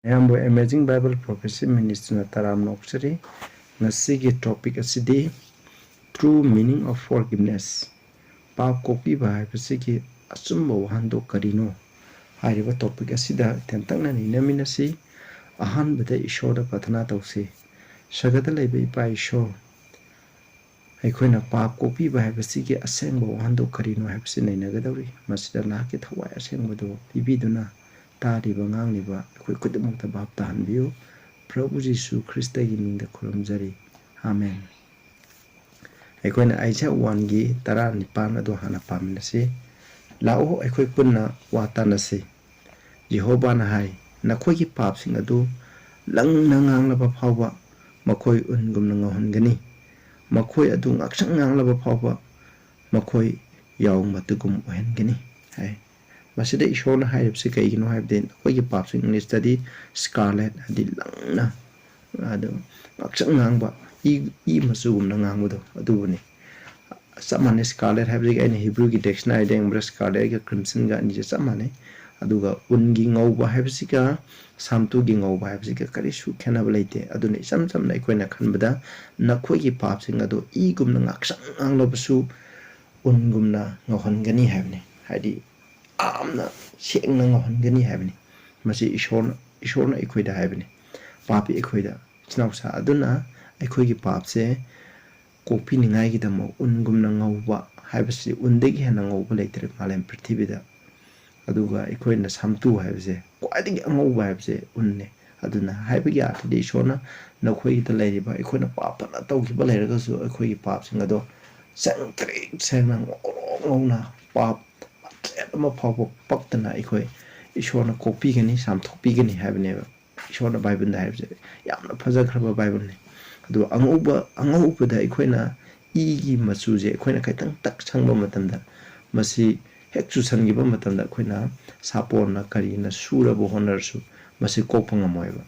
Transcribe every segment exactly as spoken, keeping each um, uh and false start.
ꯃꯌꯥꯝꯕꯨ Amazing Bible Prophecy Ministryꯅ ꯇꯔꯥꯝꯅ ꯑꯣꯛꯆꯔꯤ꯫ ꯉꯁꯤꯒꯤ topic ꯑꯁꯤꯗꯤ True Meaning of Forgiveness, ꯄꯥꯞ ꯀꯣꯛꯄꯤꯕ ꯍꯥꯏꯕꯁꯤꯒꯤ ꯑꯆꯨꯝꯕ ꯋꯥꯍꯟꯊꯣꯛ ꯀꯔꯤꯅꯣ ꯍꯥꯏꯔꯤꯕ topic ꯑꯁꯤꯗ ꯇꯦꯟꯇꯛꯅ ꯅꯩꯅꯃꯤꯟꯅꯁꯤ꯫ ꯑꯍꯥꯟꯕꯗ ꯏꯁꯣꯔꯗ ꯄ꯭ꯔꯊꯅꯥ ꯇꯧꯁꯤ꯫ ꯁꯔꯒꯗ ꯂꯩꯕ ꯏꯄꯥ ꯏꯁꯣꯔ, ꯑꯩꯈꯣꯏꯅ ꯄꯥꯞ ꯀꯣꯛꯄꯤꯕ ꯍꯥꯏꯕꯁꯤꯒꯤ ꯑꯁꯦꯡꯕ ꯋꯥꯍꯟꯊꯣꯛ ꯀꯔꯤꯅꯣ ꯍꯥꯏꯕꯁꯤ ꯅꯩꯅꯒꯗꯧꯔꯤ꯫ ꯃꯁꯤꯗ ꯅꯍꯥꯛꯀꯤ ꯊꯋꯥꯏ ꯑꯁꯦꯡꯕꯗꯨ ꯄꯤꯕꯤꯗꯨꯅ ꯇꯥꯔꯤꯕ ꯉꯥꯡꯂꯤꯕ ꯑꯩꯈꯣꯏ ꯈꯨꯗꯤꯡꯃꯛꯇ ꯚꯥꯞ ꯇꯥꯍꯟꯕꯤꯌꯨ꯫ ꯄ꯭ꯔꯚꯨ ꯖꯤꯁꯨ ꯈ꯭ꯔꯤꯁꯇꯒꯤ ꯃꯤꯡꯗ ꯈꯨꯔꯨꯝꯖꯔꯤ꯫ ꯑꯥꯃꯦꯟ꯫ ꯑꯩꯈꯣꯏꯅ Isaiah one ꯒꯤ ꯇꯔꯥꯅꯤꯄꯥꯟ ꯑꯗꯨ ꯍꯥꯟꯅ ꯄꯥꯃꯤꯟꯅꯁꯤ꯫ ꯂꯥꯛꯑꯣ, ꯑꯩꯈꯣꯏ ꯄꯨꯟꯅ ꯋꯥ ꯇꯥꯅꯁꯤ꯫ ꯌꯦꯍꯣꯕꯥꯅ ꯍꯥꯏ, ꯅꯈꯣꯏꯒꯤ ꯄꯥꯞꯁꯤꯡ ꯑꯗꯨ ꯂꯪꯅ ꯉꯥꯡꯂꯕ ꯐꯥꯎꯕ ꯃꯈꯣꯏ ꯎꯟꯒꯨꯝꯅ ꯉꯧꯍꯟꯒꯅꯤ꯫ ꯃꯈꯣꯏ ꯑꯗꯨ ꯉꯥꯛꯁꯪ ꯉꯥꯡꯂꯕ ꯐꯥꯎꯕ ꯃꯈꯣꯏ ꯌꯥꯎ ꯃꯇꯨꯒꯨꯝ ꯑꯣꯏꯍꯟꯒꯅꯤ ꯍꯥꯏ꯫ ꯃꯁꯤꯗ ꯏꯁꯣꯔꯅ ꯍꯥꯏꯔꯤꯕꯁꯤ ꯀꯩꯒꯤꯅꯣ ꯍꯥꯏꯕꯗꯤ, ꯅꯈꯣꯏꯒꯤ ꯄꯥꯞꯁꯤꯡ, ꯏꯪꯂꯤꯁꯇꯗꯤ scarlet ꯍꯥꯏꯗꯤ ꯂꯪꯅ, ꯑꯗꯨ ꯉꯥꯛꯁꯪ ꯉꯥꯡꯕ, ꯏ, ꯏ ꯃꯆꯨꯒꯨꯝꯅ ꯉꯥꯡꯕꯗꯣ ꯑꯗꯨꯕꯨꯅꯤ꯫ ꯆꯞ ꯃꯥꯟꯅꯩ, scarlet ꯍꯥꯏꯕꯁꯤꯒ ꯑꯩꯅ ꯍꯤꯕ꯭ꯔꯨꯒꯤ dictionaryꯗ ꯌꯦꯡꯕꯗ scarletꯒ crimsonꯒ ꯑꯅꯤꯁꯦ ꯆꯞ ꯃꯥꯟꯅꯩ꯫ ꯑꯗꯨꯒ ꯎꯟꯒꯤ ꯉꯧꯕ ꯍꯥꯏꯕꯁꯤꯒ ꯁꯥꯝꯇꯨꯒꯤ ꯉꯧꯕ ꯍꯥꯏꯕꯁꯤꯒ ꯀꯔꯤꯁꯨ ꯈꯦꯠꯅꯕ ꯂꯩꯇꯦ꯫ ꯑꯗꯨꯅ ꯏꯆꯝ ꯆꯝꯅ ꯑꯩꯈꯣꯏꯅ ꯈꯟꯕꯗ, ꯅꯈꯣꯏꯒꯤ ꯄꯥꯞꯁꯤꯡ ꯑꯗꯨ ꯏꯒꯨꯝꯅ ꯉꯥꯛꯁꯪ ꯉꯥꯡꯂꯕꯁꯨ ꯎꯟꯒꯨꯝꯅ ꯉꯧꯍꯟꯒꯅꯤ ꯍꯥꯏꯕꯅꯤ꯫ ꯍꯥꯏꯗꯤ ꯌꯥꯝꯅ ꯁꯦꯡꯅ ꯉꯧꯍꯟꯒꯅꯤ ꯍꯥꯏꯕꯅꯤ꯫ ꯃꯁꯤ ꯏꯁꯣꯔꯅ, ꯏꯁꯣꯔꯅ ꯑꯩꯈꯣꯏꯗ ꯍꯥꯏꯕꯅꯤ꯫ ꯄꯥꯄꯤ ꯑꯩꯈꯣꯏꯗ, ꯏꯆꯤꯟ ꯏꯅꯥꯎꯁꯥ꯫ ꯑꯗꯨꯅ ꯑꯩꯈꯣꯏꯒꯤ ꯄꯥꯞꯁꯦ ꯀꯣꯛꯄꯤꯅꯤꯡꯉꯥꯏꯒꯤꯗꯃꯛ ꯎꯟꯒꯨꯝꯅ ꯉꯧꯕ ꯍꯥꯏꯕꯁꯤ, ꯎꯟꯗꯒꯤ ꯍꯦꯟꯅ ꯉꯧꯕ ꯂꯩꯇ꯭ꯔꯦ ꯃꯥꯂꯦꯝ ꯄ꯭ꯔꯤꯊꯤꯕꯤꯗ꯫ ꯑꯗꯨꯒ ꯑꯩꯈꯣꯏꯅ ꯁꯥꯝꯇꯨ ꯍꯥꯏꯕꯁꯦ, ꯈ꯭ꯋꯥꯏꯗꯒꯤ ꯑꯉꯧꯕ ꯍꯥꯏꯕꯁꯦ ꯎꯟꯅꯦ꯫ ꯑꯗꯨꯅ ꯍꯥꯏꯕꯒꯤ ꯑꯥꯔꯊꯗꯤ, ꯏꯁꯣꯔꯅ ꯅꯈꯣꯏꯗ ꯂꯩꯔꯤꯕ, ꯑꯩꯈꯣꯏꯅ ꯄꯥꯞ ꯐꯅ ꯇꯧꯈꯤꯕ ꯂꯩꯔꯒꯁꯨ, ꯑꯩꯈꯣꯏꯒꯤ ꯄꯥꯞꯁꯤꯡ ꯑꯗꯣ ꯁꯦꯡ ꯇ꯭ꯔꯤꯛ ꯁꯦꯡꯅ, ꯉꯧꯔꯣꯛ ꯉꯧꯅ, ꯄꯥꯞ ꯃꯆꯦꯠ ꯑꯃ ꯐꯥꯎꯕ ꯄꯛꯇꯅ ꯑꯩꯈꯣꯏ ꯏꯁꯣꯔꯅ ꯀꯣꯛꯄꯤꯒꯅꯤ, ꯆꯥꯝꯊꯣꯛꯄꯤꯒꯅꯤ ꯍꯥꯏꯕꯅꯦꯕ꯫ ꯏꯁꯣꯔꯅ ꯕꯥꯏꯕꯜꯗ ꯍꯥꯏꯕꯁꯦ ꯌꯥꯝꯅ ꯐꯖꯈ꯭ꯔꯕ ꯕꯥꯏꯕꯜꯅꯤ꯫ ꯑꯗꯨꯒ ꯑꯉꯧꯕ, ꯑꯉꯧꯕꯗ ꯑꯩꯈꯣꯏꯅ ꯏꯒꯤ ꯃꯆꯨꯁꯦ ꯑꯩꯈꯣꯏꯅ ꯈꯤꯇꯪ ꯇꯛ ꯁꯪꯕ ꯃꯇꯝꯗ, ꯃꯁꯤ ꯍꯦꯛ ꯆꯨꯁꯟꯈꯤꯕ ꯃꯇꯝꯗ, ꯑꯩꯈꯣꯏꯅ ꯁꯥꯄꯣꯟꯅ ꯀꯔꯤꯅ ꯁꯨꯔꯕ ꯍꯣꯠꯅꯔꯁꯨ, ꯃꯁꯤ ꯀꯣꯛꯄ ꯉꯝꯃꯣꯏꯕ꯫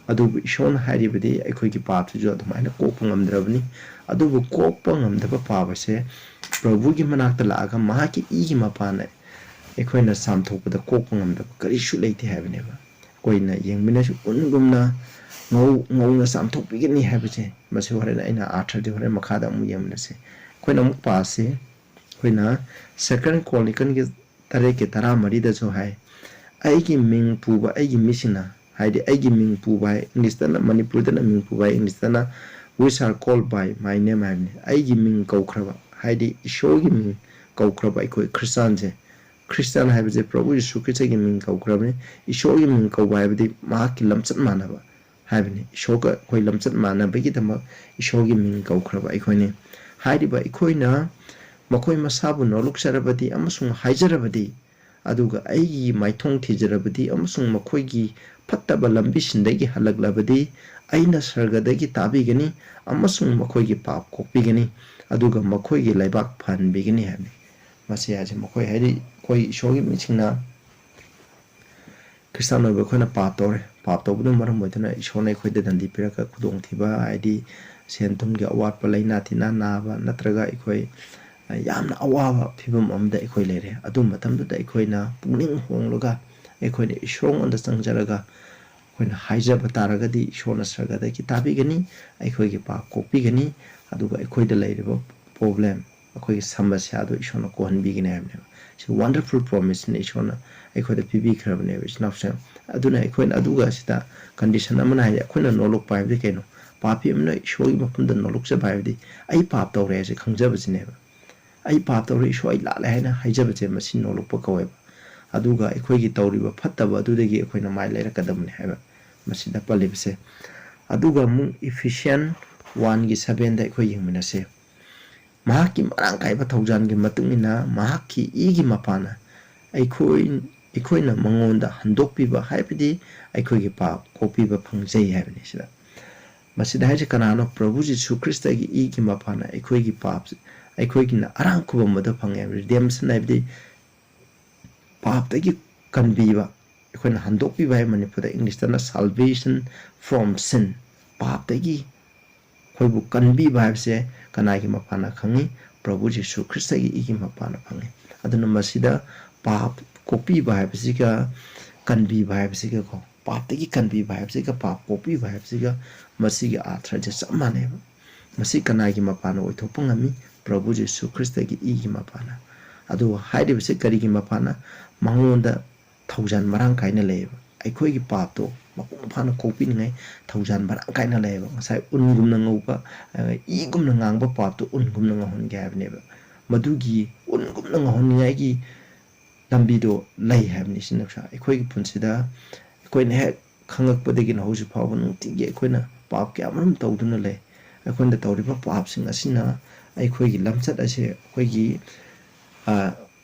ꯑꯗꯨꯕꯨ ꯏꯁꯣꯔꯅ ꯍꯥꯏꯔꯤꯕꯗꯤ ꯑꯩꯈꯣꯏꯒꯤ ꯄꯥꯞꯁꯤꯁꯨ ꯑꯗꯨꯃꯥꯏꯅ ꯀꯣꯛꯄ ꯉꯝꯗ꯭ꯔꯕꯅꯤ꯫ ꯑꯗꯨꯕꯨ ꯀꯣꯛꯄ ꯉꯝꯗꯕ ꯄꯥꯞ ꯑꯁꯦ ꯄ꯭ꯔꯚꯨꯒꯤ ꯃꯅꯥꯛꯇ ꯂꯥꯛꯑꯒ ꯃꯍꯥꯛꯀꯤ ꯏꯒꯤ ꯃꯄꯥꯟꯅ ꯑꯩꯈꯣꯏꯅ ꯆꯥꯝꯊꯣꯛꯄꯗ ꯀꯣꯛꯄ ꯉꯝꯗꯕ ꯀꯔꯤꯁꯨ ꯂꯩꯇꯦ ꯍꯥꯏꯕꯅꯦꯕ꯫ ꯑꯩꯈꯣꯏꯅ ꯌꯦꯡꯃꯤꯟꯅꯁꯤ꯫ ꯎꯟꯒꯨꯝꯅ ꯉꯧ ꯉꯧꯅ ꯆꯥꯝꯊꯣꯛꯄꯤꯒꯅꯤ ꯍꯥꯏꯕꯁꯦ, ꯃꯁꯤ ꯍꯣꯔꯦꯟ ꯑꯩꯅ ꯑꯥꯔꯊꯗꯤ ꯍꯣꯔꯦꯟ ꯃꯈꯥꯗ ꯑꯃꯨꯛ ꯌꯦꯡꯃꯤꯟꯅꯁꯤ꯫ ꯑꯩꯈꯣꯏꯅ ꯑꯃꯨꯛ ꯄꯥꯁꯤ꯫ ꯑꯩꯈꯣꯏꯅ ꯁꯦꯀꯦꯟ ꯀ꯭ꯔꯣꯅꯤꯀꯜꯒꯤ ꯇꯔꯦꯠꯀꯤ ꯇꯔꯥꯃꯔꯤꯗꯁꯨ ꯍꯥꯏ, "ꯑꯩꯒꯤ ꯃꯤꯡ ꯄꯨꯕ ꯑꯩꯒꯤ ꯃꯤꯁꯤꯡꯅ", ꯍꯥꯏꯗꯤ ꯑꯩꯒꯤ ꯃꯤꯡ ꯄꯨꯕ ꯍꯥꯏ, ꯏꯪꯂꯤꯁꯇꯅ, ꯃꯅꯤꯄꯨꯔꯗꯅ ꯃꯤꯡ ꯄꯨꯕ ꯍꯥꯏ, ꯏꯪꯂꯤꯁꯇꯅ "We shall call by my name" ꯍꯥꯏꯕꯅꯤ꯫ ꯑꯩꯒꯤ ꯃꯤꯡ ꯀꯧꯈ꯭ꯔꯕ, ꯍꯥꯏꯗꯤ ꯏꯁꯣꯔꯒꯤ ꯃꯤꯡ ꯀꯧꯈ꯭ꯔꯕ ꯑꯩꯈꯣꯏ ꯈ꯭ꯔꯤꯁꯇꯥꯟꯁꯦ, ꯈ꯭ꯔꯤꯁꯇꯥꯟ ꯍꯥꯏꯕꯁꯦ ꯄ꯭ꯔꯚꯨ ꯌꯤꯁꯨ ꯈ꯭ꯔꯤꯁꯇꯒꯤ ꯃꯤꯡ ꯀꯧꯈ꯭ꯔꯕꯅꯤ꯫ ꯏꯁꯣꯔꯒꯤ ꯃꯤꯡ ꯀꯧꯕ ꯍꯥꯏꯕꯗꯤ ꯃꯍꯥꯛꯀꯤ ꯂꯝꯆꯠ ꯃꯥꯟꯅꯕ ꯍꯥꯏꯕꯅꯤ꯫ ꯏꯁꯣꯔꯒ ꯑꯩꯈꯣꯏ ꯂꯝꯆꯠ ꯃꯥꯟꯅꯕꯒꯤꯗꯃꯛ ꯏꯁꯣꯔꯒꯤ ꯃꯤꯡ ꯀꯧꯈ꯭ꯔꯕ ꯑꯩꯈꯣꯏꯅꯤ꯫ ꯍꯥꯏꯔꯤꯕ ꯑꯩꯈꯣꯏꯅ ꯃꯈꯣꯏ ꯃꯁꯥꯕꯨ ꯅꯣꯂꯨꯛꯆꯔꯕꯗꯤ ꯑꯃꯁꯨꯡ ꯍꯥꯏꯖꯔꯕꯗꯤ, ꯑꯗꯨꯒ ꯑꯩꯒꯤ ꯃꯥꯏꯊꯣꯡ ꯊꯤꯖꯔꯕꯗꯤ ꯑꯃꯁꯨꯡ ꯃꯈꯣꯏꯒꯤ ꯐꯠꯇꯕ ꯂꯝꯕꯤꯁꯤꯡꯗꯒꯤ ꯍꯜꯂꯛꯂꯕꯗꯤ, ꯑꯩꯅ ꯁꯔꯒꯗꯒꯤ ꯇꯥꯕꯤꯒꯅꯤ ꯑꯃꯁꯨꯡ ꯃꯈꯣꯏꯒꯤ ꯄꯥꯞ ꯀꯣꯛꯄꯤꯒꯅꯤ, ꯑꯗꯨꯒ ꯃꯈꯣꯏꯒꯤ ꯂꯩꯕꯥꯛ ꯐꯍꯟꯕꯤꯒꯅꯤ ꯍꯥꯏꯕꯅꯤ꯫ ꯃꯁꯤ ꯍꯥꯏꯁꯦ ꯃꯈꯣꯏ, ꯍꯥꯏꯗꯤ ꯑꯩꯈꯣꯏ ꯏꯁꯣꯔꯒꯤ ꯃꯤꯁꯤꯡꯅ, ꯈ꯭ꯔꯤꯁꯇꯥꯟ ꯑꯣꯏꯕ ꯑꯩꯈꯣꯏꯅ ꯄꯥꯞ ꯇꯧꯔꯦ꯫ ꯄꯥꯞ ꯇꯧꯕꯅ ꯃꯔꯝ ꯑꯣꯏꯗꯨꯅ ꯏꯁꯣꯔꯅ ꯑꯩꯈꯣꯏꯗ ꯗꯟꯗꯤ ꯄꯤꯔꯒ ꯈꯨꯗꯣꯡꯊꯤꯕ, ꯍꯥꯏꯗꯤ ꯁꯦꯟ ꯊꯨꯝꯒꯤ ꯑꯋꯥꯠꯄ, ꯂꯥꯏꯅꯥ ꯇꯤꯟꯅꯥ ꯅꯥꯕ, ꯅꯠꯇ꯭ꯔꯒ ꯑꯩꯈꯣꯏ ꯌꯥꯝꯅ ꯑꯋꯥꯕ ꯐꯤꯕꯝ ꯑꯃꯗ ꯑꯩꯈꯣꯏ ꯂꯩꯔꯦ꯫ ꯑꯗꯨ ꯃꯇꯝꯗꯨꯗ ꯑꯩꯈꯣꯏꯅ ꯄꯨꯛꯅꯤꯡ ꯍꯣꯡꯂꯒ ꯑꯩꯈꯣꯏꯅ ꯏꯁꯣꯔꯉꯣꯟꯗ ꯆꯪꯖꯔꯒ ꯑꯩꯈꯣꯏꯅ ꯍꯥꯏꯖꯕ ꯇꯥꯔꯒꯗꯤ ꯏꯁꯣꯔꯅ ꯁꯔꯒꯗꯒꯤ ꯇꯥꯕꯤꯒꯅꯤ, ꯑꯩꯈꯣꯏꯒꯤ ꯄꯥꯞ ꯀꯣꯛꯄꯤꯒꯅꯤ, ꯑꯗꯨꯒ ꯑꯩꯈꯣꯏꯗ ꯂꯩꯔꯤꯕ ꯄ꯭ꯔꯣꯕ꯭ꯂꯦꯝ, ꯑꯩꯈꯣꯏꯒꯤ ꯁꯃꯁ꯭ꯌꯥꯗꯨ ꯏꯁꯣꯔꯅ ꯀꯣꯛꯍꯟꯕꯤꯒꯅꯤ ꯍꯥꯏꯕꯅꯦꯕ꯫ ꯁꯤ ꯋꯥꯟꯗꯔꯐꯨꯜ ꯄ꯭ꯔꯣꯃꯤꯁꯅꯤ ꯏꯁꯣꯔꯅ ꯑꯩꯈꯣꯏꯗ ꯄꯤꯕꯤꯈ꯭ꯔꯕꯅꯦꯕ, ꯏꯆꯤꯟ ꯏꯅꯥꯎꯁꯤꯡ꯫ ꯑꯗꯨꯅ ꯑꯩꯈꯣꯏꯅ ꯑꯗꯨꯒ ꯁꯤꯗ ꯀꯟꯗꯤꯁꯟ ꯑꯃꯅ ꯍꯥꯏꯗꯤ ꯑꯩꯈꯣꯏꯅ ꯅꯣꯂꯨꯛꯄ ꯍꯥꯏꯕꯗꯤ ꯀꯩꯅꯣ? ꯄꯥꯄꯤ ꯑꯃꯅ ꯏꯁꯣꯔꯒꯤ ꯃꯐꯝꯗ ꯅꯣꯂꯨꯛꯆꯕ ꯍꯥꯏꯕꯗꯤ ꯑꯩ ꯄꯥꯞ ꯇꯧꯔꯦ ꯍꯥꯏꯁꯦ ꯈꯪꯖꯕꯁꯤꯅꯦꯕ꯫ ꯑꯩ ꯄꯥꯞ ꯇꯧꯔꯦ, ꯏꯁꯣꯔ ꯑꯩ ꯂꯥꯜꯂꯦ ꯍꯥꯏꯅ ꯍꯥꯏꯖꯕꯁꯦ ꯃꯁꯤ ꯅꯣꯂꯨꯛꯄ ꯀꯧꯋꯦꯕ꯫ ꯑꯗꯨꯒ ꯑꯩꯈꯣꯏꯒꯤ ꯇꯧꯔꯤꯕ ꯐꯠꯇꯕ ꯑꯗꯨꯗꯒꯤ ꯑꯩꯈꯣꯏꯅ ꯃꯥꯏ ꯂꯩꯔꯛꯀꯗꯕꯅꯤ ꯍꯥꯏꯕ ꯃꯁꯤꯗ ꯄꯜꯂꯤꯕꯁꯦ꯫ ꯑꯗꯨꯒ ꯑꯃꯨꯛ ꯏꯐꯤꯁꯤꯌꯟ ꯋꯥꯟꯒꯤ ꯁꯚꯦꯟꯗ ꯑꯩꯈꯣꯏ ꯌꯦꯡꯃꯤꯟꯅꯁꯦ꯫ ꯃꯍꯥꯛꯀꯤ ꯃꯔꯥꯡ ꯀꯥꯏꯕ ꯊꯧꯖꯥꯜꯒꯤ ꯃꯇꯨꯡ ꯏꯟꯅ ꯃꯍꯥꯛꯀꯤ ꯏꯒꯤ ꯃꯄꯥꯅ ꯑꯩꯈꯣꯏ, ꯑꯩꯈꯣꯏꯅ ꯃꯉꯣꯟꯗ ꯍꯟꯗꯣꯛꯄꯤꯕ ꯍꯥꯏꯕꯗꯤ ꯑꯩꯈꯣꯏꯒꯤ ꯄꯥꯞ ꯀꯣꯛꯄꯤꯕ ꯐꯪꯖꯩ ꯍꯥꯏꯕꯅꯤ꯫ ꯁꯤꯗ, ꯃꯁꯤꯗ ꯍꯥꯏꯁꯦ ꯀꯅꯥꯅꯣ? ꯄ꯭ꯔꯚꯨ ꯖꯤꯁꯨ ꯈ꯭ꯔꯤꯁꯇꯒꯤ ꯏꯒꯤ ꯃꯄꯥꯅ ꯑꯩꯈꯣꯏꯒꯤ ꯄꯥꯞ, ꯑꯩꯈꯣꯏꯒꯤꯅ ꯑꯔꯥꯡ ꯈꯨꯕꯝ ꯑꯗꯨ ꯐꯪꯉꯦ꯫ ꯔꯤꯗꯦꯝꯁꯟ ꯍꯥꯏꯕꯗꯤ ꯄꯥꯞꯇꯒꯤ ꯀꯟꯕꯤꯕ, ꯑꯩꯈꯣꯏꯅ ꯍꯟꯗꯣꯛꯄꯤꯕ ꯍꯥꯏ ꯃꯅꯤꯄꯨꯔꯗ, ꯏꯪꯂꯤꯁꯇꯅ salvation from sin꯫ ꯄꯥꯞꯇꯒꯤ ꯑꯩꯈꯣꯏꯕꯨ ꯀꯟꯕꯤꯕ ꯍꯥꯏꯕꯁꯦ ꯀꯅꯥꯒꯤ ꯃꯄꯥꯟꯅ ꯈꯪꯉꯤ? ꯄ꯭ꯔꯚꯨ ꯖꯤꯁꯨ ꯈ꯭ꯔꯤꯁꯇꯒꯤ ꯏꯒꯤ ꯃꯄꯥꯟꯅ ꯐꯪꯉꯤ꯫ ꯑꯗꯨꯅ ꯃꯁꯤꯗ ꯄꯥꯞ ꯀꯣꯛꯄꯤꯕ ꯍꯥꯏꯕꯁꯤꯒ ꯀꯟꯕꯤꯕ ꯍꯥꯏꯕꯁꯤꯒꯀꯣ, ꯄꯥꯞꯇꯒꯤ ꯀꯟꯕꯤꯕ ꯍꯥꯏꯕꯁꯤꯒ ꯄꯥꯞ ꯀꯣꯛꯄꯤꯕ ꯍꯥꯏꯕꯁꯤꯒ ꯃꯁꯤꯒꯤ ꯑꯥꯔꯊꯁꯦ ꯆꯞ ꯃꯥꯟꯅꯩꯕ꯫ ꯃꯁꯤ ꯀꯅꯥꯒꯤ ꯃꯄꯥꯟꯅ ꯑꯣꯏꯊꯣꯛꯄ ꯉꯝꯃꯤ? ꯄ꯭ꯔꯚꯨ ꯖꯤꯁꯨ ꯈ꯭ꯔꯤꯁꯇꯒꯤ ꯏꯒꯤ ꯃꯄꯥꯟꯅ꯫ ꯑꯗꯨꯒ ꯍꯥꯏꯔꯤꯕꯁꯤ ꯀꯔꯤꯒꯤ ꯃꯄꯥꯟꯅ? ꯃꯉꯣꯟꯗ ꯊꯧꯖꯥꯜ ꯃꯔꯥꯡ ꯀꯥꯏꯅ ꯂꯩꯌꯦꯕ꯫ ꯑꯩꯈꯣꯏꯒꯤ ꯄꯥꯞꯇꯣ ꯃꯄꯨꯡ ꯐꯥꯅ ꯀꯣꯛꯄꯤꯅꯤꯡꯉꯥꯏ ꯊꯧꯖꯥꯜ ꯃꯔꯥꯡ ꯀꯥꯏꯅ ꯂꯩꯌꯦꯕ꯫ ꯉꯁꯥꯏ ꯎꯟꯒꯨꯝꯅ ꯉꯧꯕ, ꯑ, ꯏꯒꯨꯝꯅ ꯉꯥꯡꯕ ꯄꯥꯞꯇꯣ ꯎꯟꯒꯨꯝꯅ ꯉꯧꯍꯟꯒꯦ ꯍꯥꯏꯕꯅꯦꯕ꯫ ꯃꯗꯨꯒꯤ ꯎꯟꯒꯨꯝꯅ ꯉꯧꯍꯟꯅꯤꯡꯉꯥꯏꯒꯤ ꯂꯝꯕꯤꯗꯣ ꯂꯩ ꯍꯥꯏꯕꯅꯤ꯫ ꯁꯤꯅ ꯑꯩꯈꯣꯏꯒꯤ ꯄꯨꯟꯁꯤꯗ ꯑꯩꯈꯣꯏꯅ ꯍꯦꯛ ꯈꯪꯉꯛꯄꯗꯒꯤꯅ ꯍꯧꯖꯤꯛ ꯐꯥꯎꯕ ꯅꯨꯡꯇꯤꯒꯤ ꯑꯩꯈꯣꯏꯅ ꯄꯥꯞ ꯀꯌꯥ ꯃꯔꯨꯝ ꯇꯧꯗꯨꯅ ꯂꯩ꯫ ꯑꯩꯈꯣꯏꯅ ꯇꯧꯔꯤꯕ ꯄꯥꯞꯁꯤꯡ ꯑꯁꯤꯅ ꯑꯩꯈꯣꯏꯒꯤ ꯂꯝꯆꯠ ꯑꯁꯦ ꯑꯩꯈꯣꯏꯒꯤ, ꯑ,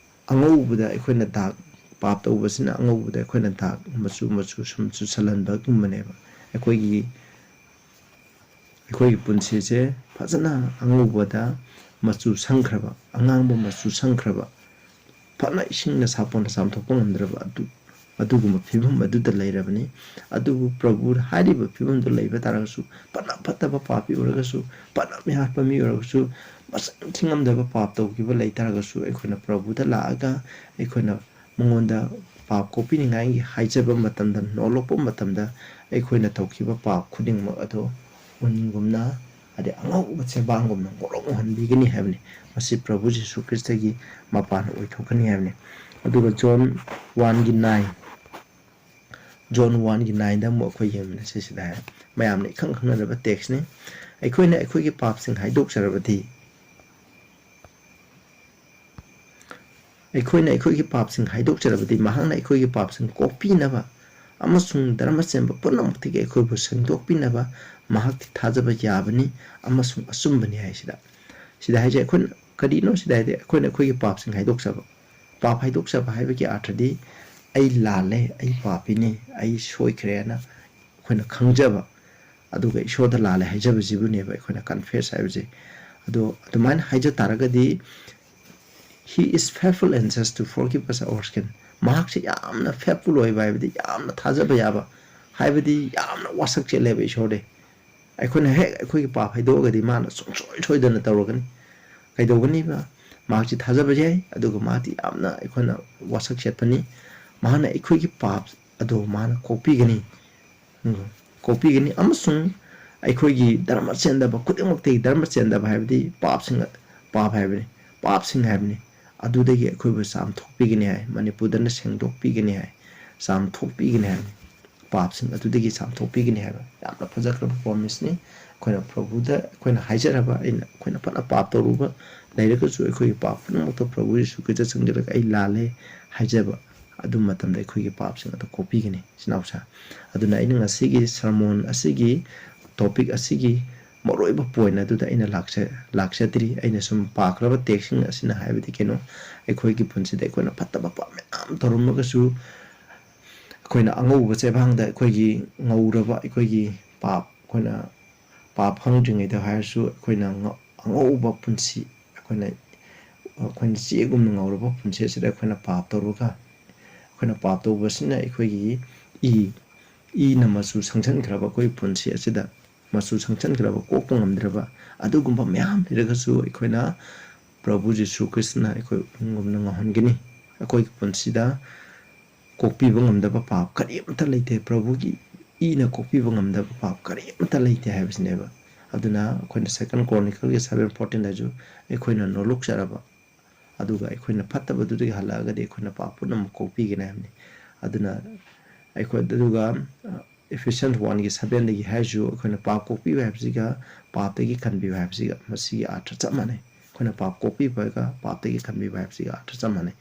ꯑꯉꯧꯕꯗ ꯑꯩꯈꯣꯏꯅ ꯗꯥꯛ, ꯄꯥꯞ ꯇꯧꯕꯁꯤꯅ ꯑꯉꯧꯕꯗ ꯑꯩꯈꯣꯏꯅ ꯗꯥꯛ ꯃꯆꯨ ꯃꯆꯨ ꯁꯨꯝ ꯆꯨꯁꯜꯍꯟꯕꯒꯨꯝꯕꯅꯦꯕ꯫ ꯑꯩꯈꯣꯏꯒꯤ, ꯑꯩꯈꯣꯏꯒꯤ ꯄꯨꯟꯁꯤꯁꯦ ꯐꯖꯅ ꯑꯉꯧꯕꯗ ꯃꯆꯨ ꯁꯪꯈ꯭ꯔꯕ, ꯑꯉꯥꯡꯕ ꯃꯆꯨ ꯁꯪꯈ꯭ꯔꯕ, ꯐꯅ ꯏꯁꯤꯡꯅ ꯁꯥꯄꯣꯟꯅ ꯆꯥꯝꯊꯣꯛꯄ ꯉꯝꯗ꯭ꯔꯕ ꯑꯗꯨ, ꯑꯗꯨꯒꯨꯝꯕ ꯐꯤꯕꯝ ꯑꯗꯨꯗ ꯂꯩꯔꯕꯅꯤ꯫ ꯑꯗꯨꯕꯨ ꯄ꯭ꯔꯚꯨ ꯍꯥꯏꯔꯤꯕ ꯐꯤꯕꯝꯗꯨ ꯂꯩꯕ ꯇꯥꯔꯒꯁꯨ, ꯐꯅ ꯐꯠꯇꯕ ꯄꯥꯄꯤ ꯑꯣꯏꯔꯒꯁꯨ, ꯐꯅ ꯃꯤꯍꯥꯠꯄ ꯃꯤ ꯑꯣꯏꯔꯒꯁꯨ, ꯃꯁꯤꯡ ꯊꯤꯉꯝꯗꯕ ꯄꯥꯞ ꯇꯧꯈꯤꯕ ꯂꯩ ꯇꯥꯔꯒꯁꯨ, ꯑꯩꯈꯣꯏꯅ ꯄ꯭ꯔꯚꯨꯗ ꯂꯥꯛꯑꯒ ꯑꯩꯈꯣꯏꯅ ꯃꯉꯣꯟꯗ ꯄꯥꯞ ꯀꯣꯛꯄꯤꯅꯤꯡꯉꯥꯏꯒꯤ ꯍꯥꯏꯖꯕ ꯃꯇꯝꯗ, ꯅꯣꯜꯂꯛꯄ ꯃꯇꯝꯗ, ꯑꯩꯈꯣꯏꯅ ꯇꯧꯈꯤꯕ ꯄꯥꯞ ꯈꯨꯗꯤꯡꯃꯛ ꯑꯗꯣ ꯎꯟꯒꯨꯝꯅ, ꯍꯥꯏꯗꯤ ꯑꯉꯧꯕ ꯆꯦꯕꯥꯡꯒꯨꯝꯅ ꯉꯧꯔꯣꯛ ꯉꯧꯍꯟꯕꯤꯒꯅꯤ ꯍꯥꯏꯕꯅꯤ꯫ ꯃꯁꯤ ꯄ꯭ꯔꯚꯨ ꯖꯤꯁꯨ ꯈ꯭ꯔꯤꯁꯇꯒꯤ ꯃꯄꯥꯟ ꯑꯣꯏꯊꯣꯛꯀꯅꯤ ꯍꯥꯏꯕꯅꯤ꯫ ꯑꯗꯨꯒ ꯖꯣꯟ ꯋꯥꯟꯒꯤ ꯅꯥꯏꯟ, ꯖꯣꯟ ꯋꯥꯟꯒꯤ ꯅꯥꯏꯟꯗ ꯑꯃꯨꯛ ꯑꯩꯈꯣꯏ ꯌꯦꯡꯃꯤꯟꯅꯁꯤ꯫ ꯁꯤꯗ ꯍꯥꯏ, ꯃꯌꯥꯝꯅ ꯏꯈꯪ ꯈꯪꯅꯔꯕ ꯇꯦꯛꯁꯅꯤ꯫ ꯑꯩꯈꯣꯏꯅ ꯑꯩꯈꯣꯏꯒꯤ ꯄꯥꯞꯁꯤꯡ ꯍꯥꯏꯗꯣꯛꯆꯔꯕꯗꯤ, ꯑꯩꯈꯣꯏꯅ ꯑꯩꯈꯣꯏꯒꯤ ꯄꯥꯞꯁꯤꯡ ꯍꯥꯏꯗꯣꯛꯆꯔꯕꯗꯤ ꯃꯍꯥꯛꯅ ꯑꯩꯈꯣꯏꯒꯤ ꯄꯥꯞꯁꯤꯡ ꯀꯣꯛꯄꯤꯅꯕ ꯑꯃꯁꯨꯡ ꯙꯔꯃ ꯆꯦꯟꯕ ꯄꯨꯝꯅꯃꯛꯇꯒꯤ ꯑꯩꯈꯣꯏꯕꯨ ꯁꯦꯡꯗꯣꯛꯄꯤꯅꯕ ꯃꯍꯥꯛꯇꯤ ꯊꯥꯖꯕ ꯌꯥꯕꯅꯤ ꯑꯃꯁꯨꯡ ꯑꯆꯨꯝꯕꯅꯤ ꯍꯥꯏꯁꯤꯗ꯫ ꯁꯤꯗ ꯍꯥꯏꯁꯦ ꯑꯩꯈꯣꯏꯅ ꯀꯔꯤꯅꯣ? ꯁꯤꯗ ꯍꯥꯏꯗꯤ ꯑꯩꯈꯣꯏꯅ ꯑꯩꯈꯣꯏꯒꯤ ꯄꯥꯞꯁꯤꯡ ꯍꯥꯏꯗꯣꯛꯆꯕ꯫ ꯄꯥꯞ ꯍꯥꯏꯗꯣꯛꯆꯕ ꯍꯥꯏꯕꯒꯤ ꯑꯥꯔꯊꯗꯤ ꯑꯩ ꯂꯥꯜꯂꯦ, ꯑꯩ ꯄꯥꯄꯤꯅꯤ, ꯑꯩ ꯁꯣꯏꯈ꯭ꯔꯦꯅ ꯑꯩꯈꯣꯏꯅ ꯈꯪꯖꯕ, ꯑꯗꯨꯒ ꯏꯁꯣꯔꯗ ꯂꯥꯜꯂꯦ ꯍꯥꯏꯖꯕꯁꯤꯕꯨꯅꯦꯕ ꯑꯩꯈꯣꯏꯅ ꯀꯟꯐꯦꯁ ꯍꯥꯏꯕꯁꯦ꯫ ꯑꯗꯣ ꯑꯗꯨꯃꯥꯏꯅ ꯍꯥꯏꯖ ꯇꯥꯔꯒꯗꯤ, "He is faithful and just to forgive us our sin." ꯃꯍꯥꯛꯁꯦ ꯌꯥꯝꯅ ꯐꯦꯠꯐꯨꯜ ꯑꯣꯏꯕ, ꯍꯥꯏꯕꯗꯤ ꯌꯥꯝꯅ ꯊꯥꯖꯕ ꯌꯥꯕ, ꯍꯥꯏꯕꯗꯤ ꯌꯥꯝꯅ ꯋꯥꯁꯛ ꯆꯦꯜꯂꯦꯕ ꯏꯁꯣꯔꯗꯤ꯫ ꯑꯩꯈꯣꯏꯅ ꯍꯦꯛ ꯑꯩꯈꯣꯏꯒꯤ ꯄꯥꯞ ꯍꯥꯏꯗꯣꯛꯑꯒꯗꯤ ꯃꯥꯅ ꯁꯨꯡꯁꯣꯏ ꯁꯣꯏꯗꯅ ꯇꯧꯔꯒꯅꯤ꯫ ꯀꯩꯗꯧꯒꯅꯤꯕ? ꯃꯍꯥꯛꯁꯤ ꯊꯥꯖꯕ ꯌꯥꯏ, ꯑꯗꯨꯒ ꯃꯍꯥꯛꯇꯤ ꯌꯥꯝꯅ ꯑꯩꯈꯣꯏꯅ ꯋꯥꯁꯛ ꯆꯦꯠꯄꯅꯤ꯫ ꯃꯍꯥꯛꯅ ꯑꯩꯈꯣꯏꯒꯤ ꯄꯥꯞ ꯑꯗꯣ ꯃꯥꯅ ꯀꯣꯛꯄꯤꯒꯅꯤ꯫ ꯎꯝ, ꯀꯣꯛꯄꯤꯒꯅꯤ꯫ ꯑꯃꯁꯨꯡ ꯑꯩꯈꯣꯏꯒꯤ ꯙꯔꯃ ꯆꯦꯟꯗꯕ ꯈꯨꯗꯤꯡꯃꯛꯇꯒꯤ, ꯙꯔꯃ ꯆꯦꯟꯗꯕ ꯍꯥꯏꯕꯗꯤ ꯄꯥꯞꯁꯤꯡ, ꯄꯥꯞ ꯍꯥꯏꯕꯅꯤ, ꯄꯥꯞꯁꯤꯡ ꯍꯥꯏꯕꯅꯤ, ꯑꯗꯨꯗꯒꯤ ꯑꯩꯈꯣꯏꯕꯨ ꯆꯥꯝꯊꯣꯛꯄꯤꯒꯅꯤ ꯍꯥꯏ, ꯃꯅꯤꯄꯨꯔꯗꯅ ꯁꯦꯡꯗꯣꯛꯄꯤꯒꯅꯤ ꯍꯥꯏ, ꯆꯥꯝꯊꯣꯛꯄꯤꯒꯅꯤ ꯍꯥꯏꯕꯅꯤ, ꯄꯥꯞꯁꯤꯡ ꯑꯗꯨꯗꯒꯤ ꯆꯥꯝꯊꯣꯛꯄꯤꯒꯅꯤ ꯍꯥꯏꯕ ꯌꯥꯝꯅ ꯐꯖꯈ꯭ꯔꯕ ꯄ꯭ꯔꯣꯃꯤꯁꯅꯤ꯫ ꯑꯩꯈꯣꯏꯅ ꯄ꯭ꯔꯚꯨꯗ ꯑꯩꯈꯣꯏꯅ ꯍꯥꯏꯖꯔꯕ, ꯑꯩꯅ, ꯑꯩꯈꯣꯏꯅ ꯐꯅ ꯄꯥꯞ ꯇꯧꯔꯨꯕ ꯂꯩꯔꯒꯁꯨ, ꯑꯩꯈꯣꯏꯒꯤ ꯄꯥꯞ ꯄꯨꯝꯅꯃꯛꯇꯣ ꯄ꯭ꯔꯚꯨ ꯌꯤꯁꯨ ꯈ꯭ꯔꯤꯁꯇ ꯆꯪꯁꯤꯜꯂꯒ "ꯑꯩ ꯂꯥꯜꯂꯦ" ꯍꯥꯏꯖꯕ, ꯑꯗꯨ ꯃꯇꯝꯗ ꯑꯩꯈꯣꯏꯒꯤ ꯄꯥꯞꯁꯤꯡ ꯑꯗꯨ ꯀꯣꯛꯄꯤꯒꯅꯤ, ꯏꯆꯤꯟ ꯏꯅꯥꯎꯁꯥ꯫ ꯑꯗꯨꯅ ꯑꯩꯅ ꯉꯁꯤꯒꯤ ꯁꯔꯃꯣꯟ ꯑꯁꯤꯒꯤ, ꯇꯣꯄꯤꯛ ꯑꯁꯤꯒꯤ ꯃꯔꯨꯑꯣꯏꯕ ꯄꯣꯏꯟ ꯑꯗꯨꯗ ꯑꯩꯅ ꯂꯥꯛꯆ-, ꯂꯥꯛꯆꯗ꯭ꯔꯤ꯫ ꯑꯩꯅ ꯁꯨꯝ ꯄꯥꯈ꯭ꯔꯕ ꯇꯦꯛꯁꯁꯤꯡ ꯑꯁꯤꯅ ꯍꯥꯏꯕꯗꯤ ꯀꯩꯅꯣ, ꯑꯩꯈꯣꯏꯒꯤ ꯄꯨꯟꯁꯤꯗ ꯑꯩꯈꯣꯏꯅ ꯐꯠꯇꯕ ꯄꯥꯞ ꯃꯌꯥꯝ ꯇꯧꯔꯝꯃꯒꯁꯨ, ꯑꯩꯈꯣꯏꯅ ꯑꯉꯧꯕ ꯆꯦꯕꯥꯡꯗ ꯑꯩꯈꯣꯏꯒꯤ ꯉꯧꯔꯕ ꯑꯩꯈꯣꯏꯒꯤ ꯄꯥꯞ, ꯑꯩꯈꯣꯏꯅ ꯄꯥꯞ ꯈꯪꯗ꯭ꯔꯤꯉꯩꯗ ꯍꯥꯏꯔꯁꯨ, ꯑꯩꯈꯣꯏꯅ ꯉ-, ꯑꯉꯧꯕ ꯄꯨꯟꯁꯤ, ꯑꯩꯈꯣꯏꯅ, ꯑꯩꯈꯣꯏꯅ ꯆꯦꯒꯨꯝꯅ ꯉꯧꯔꯕ ꯄꯨꯟꯁꯤ ꯑꯁꯤꯗ ꯑꯩꯈꯣꯏꯅ ꯄꯥꯞ ꯇꯧꯔꯒ, ꯑꯩꯈꯣꯏꯅ ꯄꯥꯞ ꯇꯧꯕꯁꯤꯅ ꯑꯩꯈꯣꯏꯒꯤ ꯏ, ꯏꯅ ꯃꯆꯨ ꯁꯪꯖꯟꯈ꯭ꯔꯕ ꯑꯩꯈꯣꯏꯒꯤ ꯄꯨꯟꯁꯤ ꯑꯁꯤꯗ, ꯃꯆꯨ ꯁꯪꯖꯟꯈ꯭ꯔꯕ, ꯀꯣꯛꯄ ꯉꯝꯗ꯭ꯔꯕ ꯑꯗꯨꯒꯨꯝꯕ ꯃꯌꯥꯝ ꯂꯩꯔꯒꯁꯨ, ꯑꯩꯈꯣꯏꯅ ꯄ꯭ꯔꯚꯨ ꯖꯤꯁꯨ ꯈ꯭ꯔꯤꯁꯇꯅ ꯑꯩꯈꯣꯏ ꯎꯄꯨꯝꯒꯨꯝꯅ ꯉꯧꯍꯟꯒꯅꯤ꯫ ꯑꯩꯈꯣꯏꯒꯤ ꯄꯨꯟꯁꯤꯗ ꯀꯣꯛꯄꯤꯕ ꯉꯝꯗꯕ ꯄꯥꯞ ꯀꯔꯤꯃꯠꯇ ꯂꯩꯇꯦ꯫ ꯄ꯭ꯔꯚꯨꯒꯤ ꯏꯅ ꯀꯣꯛꯄꯤꯕ ꯉꯝꯗꯕ ꯄꯥꯞ ꯀꯔꯤꯃꯠꯇ ꯂꯩꯇꯦ ꯍꯥꯏꯕꯁꯤꯅꯦꯕ꯫ ꯑꯗꯨꯅ ꯑꯩꯈꯣꯏꯅ Second Chronicleꯒꯤ seven fourteenꯗꯁꯨ, "ꯑꯩꯈꯣꯏꯅ ꯅꯣꯂꯨꯛꯆꯔꯕ, ꯑꯗꯨꯒ ꯑꯩꯈꯣꯏꯅ ꯐꯠꯇꯕꯗꯨꯗꯒꯤ ꯍꯜꯂꯛꯑꯒꯗꯤ ꯑꯩꯈꯣꯏꯅ ꯄꯥꯞ ꯄꯨꯝꯅꯃꯛ ꯀꯣꯛꯄꯤꯒꯅꯤ" ꯍꯥꯏꯕꯅꯤ꯫ ꯑꯗꯨꯅ ꯑꯩꯈꯣꯏ, ꯑꯗꯨꯒ, ꯑ, Ephesians oneꯒꯤ sevenꯗꯒꯤ ꯍꯥꯏꯔꯤꯁꯨ, ꯑꯩꯈꯣꯏꯅ ꯄꯥꯞ ꯀꯣꯛꯄꯤꯕ ꯍꯥꯏꯕꯁꯤꯒ ꯄꯥꯞꯇꯒꯤ ꯀꯟꯕꯤꯕ ꯍꯥꯏꯕꯁꯤꯒ ꯃꯁꯤꯒꯤ ꯑꯥꯔꯊ ꯆꯞ ꯃꯥꯟꯅꯩ꯫ ꯑꯩꯈꯣꯏꯅ ꯄꯥꯞ ꯀꯣꯛꯄꯤꯕꯒ ꯄꯥꯞꯇꯒꯤ ꯀꯟꯕꯤꯕ ꯍꯥꯏꯕꯁꯤꯒ ꯑꯥꯔꯊ ꯆꯞ ꯃꯥꯟꯅꯩ꯫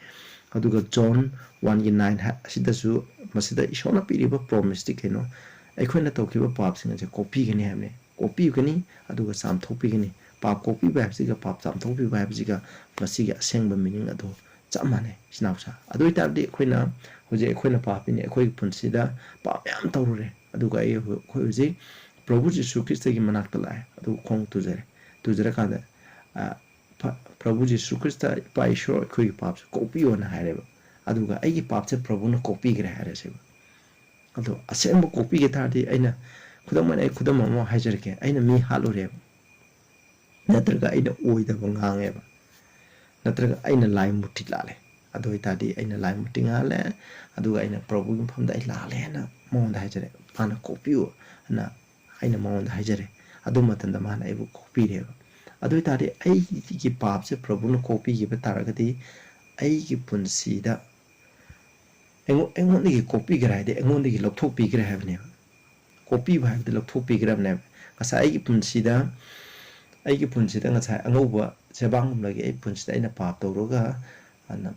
ꯑꯗꯨꯒ John oneꯒꯤ nine ꯍꯥꯏ-, ꯑꯁꯤꯗꯁꯨ, ꯃꯁꯤꯗ ꯏꯁꯣꯔꯅ ꯄꯤꯔꯤꯕ ꯄ꯭ꯔꯣꯃꯤꯁꯇꯤ ꯀꯩꯅꯣ? ꯑꯩꯈꯣꯏꯅ ꯇꯧꯈꯤꯕ ꯄꯥꯞꯁꯤꯡ ꯑꯁꯦ ꯀꯣꯛꯄꯤꯒꯅꯤ ꯍꯥꯏꯕꯅꯤ꯫ ꯀꯣꯛꯄꯤꯒꯅꯤ, ꯑꯗꯨꯒ ꯆꯥꯝꯊꯣꯛꯄꯤꯒꯅꯤ꯫ ꯄꯥꯞ ꯀꯣꯛꯄꯤꯕ ꯍꯥꯏꯕꯁꯤꯒ ꯄꯥꯞ ꯆꯥꯝꯊꯣꯛꯄꯤꯕ ꯍꯥꯏꯕꯁꯤꯒ ꯃꯁꯤꯒꯤ ꯑꯁꯦꯡꯕ ꯃꯤꯅꯤꯡ ꯑꯗꯨ ꯆꯞ ꯃꯥꯟꯅꯩ, ꯏꯆꯤꯟ ꯏꯅꯥꯎꯁꯥ꯫ ꯑꯗꯨ ꯑꯣꯏ ꯇꯥꯔꯗꯤ ꯑꯩꯈꯣꯏꯅ ꯍꯧꯖꯤꯛ, ꯑꯩꯈꯣꯏꯅ ꯄꯥꯞꯄꯤꯅꯤ, ꯑꯩꯈꯣꯏꯒꯤ ꯄꯨꯟꯁꯤꯗ ꯄꯥꯞ ꯃꯌꯥꯝ ꯇꯧꯔꯨꯔꯦ, ꯑꯗꯨꯒ ꯑꯩ, ꯑꯩꯈꯣꯏ ꯍꯧꯖꯤꯛ ꯄ꯭ꯔꯚꯨ ꯖꯤꯁꯨ ꯈ꯭ꯔꯤꯁꯇꯒꯤ ꯃꯅꯥꯛꯇ ꯂꯥꯛꯑꯦ, ꯑꯗꯨꯒ ꯈꯣꯡ ꯇꯨꯖꯔꯦ꯫ ꯇꯨꯖꯔꯀꯥꯟꯗ, ꯑ, ꯐ-, ꯄ꯭ꯔꯚꯨ ꯖꯤꯁꯨ ꯈ꯭ꯔꯤꯁꯇ, "ꯏꯄꯥ ꯏꯁꯣꯔ, ꯑꯩꯈꯣꯏꯒꯤ ꯄꯥꯞꯁꯦ ꯀꯣꯛꯄꯤꯌꯣꯅ" ꯍꯥꯏꯔꯦꯕ꯫ ꯑꯗꯨꯒ "ꯑꯩꯒꯤ ꯄꯥꯞꯁꯦ ꯄ꯭ꯔꯚꯨꯅ ꯀꯣꯛꯄꯤꯈ꯭ꯔꯦ" ꯍꯥꯏꯔꯁꯦꯕ꯫ ꯑꯗꯣ ꯑꯁꯦꯡꯕ ꯀꯣꯛꯄꯤꯒꯦ ꯇꯥꯔꯗꯤ, ꯑꯩꯅ, ꯈꯨꯗꯝ ꯑꯣꯏꯅ ꯑꯩ ꯈꯨꯗꯝ ꯑꯃ ꯍꯥꯏꯖꯔꯛꯀꯦ, ꯑꯩꯅ ꯃꯤ ꯍꯥꯠꯂꯨꯔꯦꯕ, ꯅꯠꯇ꯭ꯔꯒ ꯑꯩꯅ ꯑꯣꯏꯗꯕ ꯉꯥꯡꯉꯦꯕ, ꯅꯠꯇ꯭ꯔꯒ ꯑꯩꯅ ꯂꯥꯏ ꯃꯨꯔꯇꯤ ꯂꯥꯠꯂꯦ, ꯑꯗꯨ ꯑꯣꯏꯇꯥꯔꯗꯤ ꯑꯩꯅ ꯂꯥꯏ ꯃꯨꯔꯇꯤ ꯉꯥꯜꯂꯦ, ꯑꯗꯨꯒ ꯑꯩꯅ ꯄ꯭ꯔꯚꯨꯒꯤ ꯃꯐꯝꯗ ꯑꯩ ꯂꯥꯜꯂꯦꯅ ꯃꯉꯣꯟꯗ ꯍꯥꯏꯖꯔꯦ꯫ ꯃꯥꯅ ꯀꯣꯛꯄꯤꯌꯨ ꯑꯅ ꯑꯩꯅ ꯃꯉꯣꯟꯗ ꯍꯥꯏꯖꯔꯦ꯫ ꯑꯗꯨ ꯃꯇꯝꯗ ꯃꯥꯅ ꯑꯩꯕꯨ ꯀꯣꯛꯄꯤꯔꯦꯕ꯫ ꯑꯗꯨ ꯑꯣꯏꯇꯥꯔꯗꯤ ꯑꯩꯒꯤ ꯄꯥꯞꯁꯦ ꯄ꯭ꯔꯚꯨꯅ ꯀꯣꯛꯄꯤꯈꯤꯕ ꯇꯥꯔꯒꯗꯤ ꯑꯩꯒꯤ ꯄꯨꯟꯁꯤꯗ ꯑꯩꯉꯣ-, ꯑꯩꯉꯣꯟꯗꯒꯤ ꯀꯣꯛꯄꯤꯈ꯭ꯔꯦ ꯍꯥꯏꯗꯤ ꯑꯩꯉꯣꯟꯗꯒꯤ ꯂꯧꯊꯣꯛꯄꯤꯈ꯭ꯔꯦ ꯍꯥꯏꯕꯅꯦꯕ꯫ ꯀꯣꯛꯄꯤꯕ ꯍꯥꯏꯕꯗꯤ ꯂꯧꯊꯣꯛꯄꯤꯈ꯭ꯔꯕꯅꯦꯕ꯫ ꯉꯁꯥꯏ ꯑꯩꯒꯤ ꯄꯨꯟꯁꯤꯗ, ꯑꯩꯒꯤ ꯄꯨꯟꯁꯤꯗ ꯉꯁꯥꯏ ꯑꯉꯧꯕ ꯆꯦꯕꯥꯡꯒꯨꯝꯂꯒꯤ ꯑꯩ ꯄꯨꯟꯁꯤꯗ ꯑꯩꯅ ꯄꯥꯞ ꯇꯧꯔꯒ, ꯑꯗꯨꯅ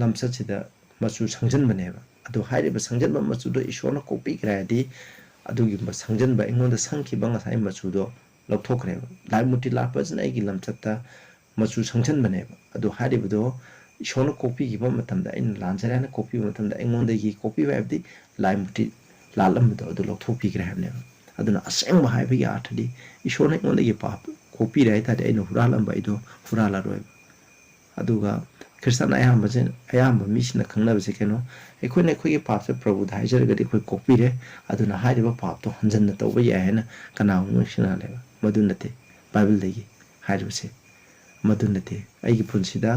ꯂꯝꯆꯠꯁꯤꯗ ꯃꯆꯨ ꯁꯪꯖꯟꯕꯅꯦꯕ꯫ ꯑꯗꯨ ꯍꯥꯏꯔꯤꯕ ꯁꯪꯖꯟꯕ ꯃꯆꯨꯗꯣ ꯏꯁꯣꯔꯅ ꯀꯣꯛꯄꯤꯈ꯭ꯔꯦ ꯍꯥꯏꯗꯤ ꯑꯗꯨꯒꯨꯝꯕ ꯁꯪꯖꯟꯕ, ꯑꯩꯉꯣꯟꯗ ꯁꯪꯈꯤꯕ ꯉꯁꯥꯏ ꯃꯆꯨꯗꯣ ꯂꯧꯊꯣꯛꯈ꯭ꯔꯦꯕ꯫ ꯂꯥꯏ ꯃꯨꯔꯇꯤ ꯂꯥꯠꯄꯁꯤꯅ ꯑꯩꯒꯤ ꯂꯝꯆꯠꯇ ꯃꯆꯨ ꯁꯪꯖꯟꯕꯅꯦꯕ꯫ ꯑꯗꯨ ꯍꯥꯏꯔꯤꯕꯗꯣ ꯏꯁꯣꯔꯅ ꯀꯣꯛꯄꯤꯈꯤꯕ ꯃꯇꯝꯗ, ꯑꯩꯅ ꯂꯥꯟꯖꯔꯦ ꯍꯥꯏꯅ ꯀꯣꯛꯄꯤꯕ ꯃꯇꯝꯗ ꯑꯩꯉꯣꯟꯗꯒꯤ ꯀꯣꯛꯄꯤꯕ ꯍꯥꯏꯕꯗꯤ ꯂꯥꯏ ꯃꯨꯔꯇꯤ ꯂꯥꯠꯂꯝꯕꯗꯣ ꯑꯗꯨ ꯂꯧꯊꯣꯛꯄꯤꯈ꯭ꯔꯦ ꯍꯥꯏꯕꯅꯦꯕ꯫ ꯑꯗꯨꯅ ꯑꯁꯦꯡꯕ ꯍꯥꯏꯕꯒꯤ ꯑꯥꯔꯊꯗꯤ ꯏꯁꯣꯔꯅ ꯑꯩꯉꯣꯟꯗꯒꯤ ꯄꯥꯞ ꯀꯣꯛꯄꯤꯔꯦ ꯍꯥꯏ ꯇꯥꯔꯗꯤ ꯑꯩꯅ ꯍꯨꯔꯥꯜꯂꯝꯕ ꯑꯩꯗꯣ ꯍꯨꯔꯥꯜꯂꯔꯣꯏꯕ꯫ ꯑꯗꯨꯒ ꯈ꯭ꯔꯤꯁꯇꯥꯟ ꯑꯌꯥꯝꯕꯁꯦ, ꯑꯌꯥꯝꯕ ꯃꯤꯁꯤꯡꯅ ꯈꯪꯅꯕꯁꯦ ꯀꯩꯅꯣ, ꯑꯩꯈꯣꯏꯅ ꯑꯩꯈꯣꯏꯒꯤ ꯄꯥꯞꯁꯦ ꯄ꯭ꯔꯚꯨꯗ ꯍꯥꯏꯖꯔꯒꯗꯤ ꯑꯩꯈꯣꯏ ꯀꯣꯛꯄꯤꯔꯦ, ꯑꯗꯨꯅ ꯍꯥꯏꯔꯤꯕ ꯄꯥꯞꯇꯣ ꯍꯟꯖꯟꯅ ꯇꯧꯕ ꯌꯥꯏ ꯍꯥꯏꯅ ꯀꯅꯥꯒꯨꯝꯕ ꯁꯤꯡꯅ ꯍꯥꯏꯕ꯫ ꯃꯗꯨ ꯅꯠꯇꯦ, ꯕꯥꯏꯕꯜꯗꯒꯤ ꯍꯥꯏꯔꯤꯕꯁꯦ ꯃꯗꯨ ꯅꯠꯇꯦ꯫ ꯑꯩꯒꯤ ꯄꯨꯟꯁꯤꯗ